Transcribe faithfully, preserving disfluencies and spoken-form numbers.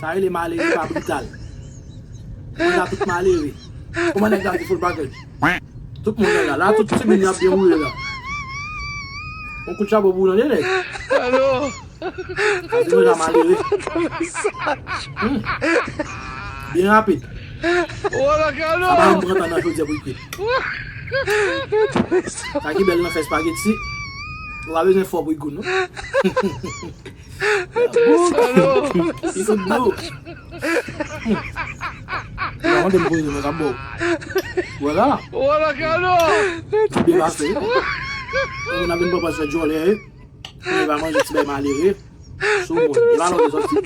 Sa rele malere pa brital. Mwen la tout malere. Kòman nèg la di full package? Tout moun la, la tout timoun y ap byen woule la. Yon kout chapo pou ou nan de nèg. Alo. Sa di nou la malere. Hmm. Byen rapid. Wala kalo. Sa pa yon pran tan nan jodi pou l kwit. Sa ki bèl nan fè spaghetti. Ou pa bezwen fò pou l gout non. Li fout dlo. Ou pa mande m pou li, mwen k ap ba w. Wala. Wala kalo. Byen pase. Mwen ap vin pran pase djòlè. Mwen pa manje ti bay malere. Sou moun. E pa lòt sòti.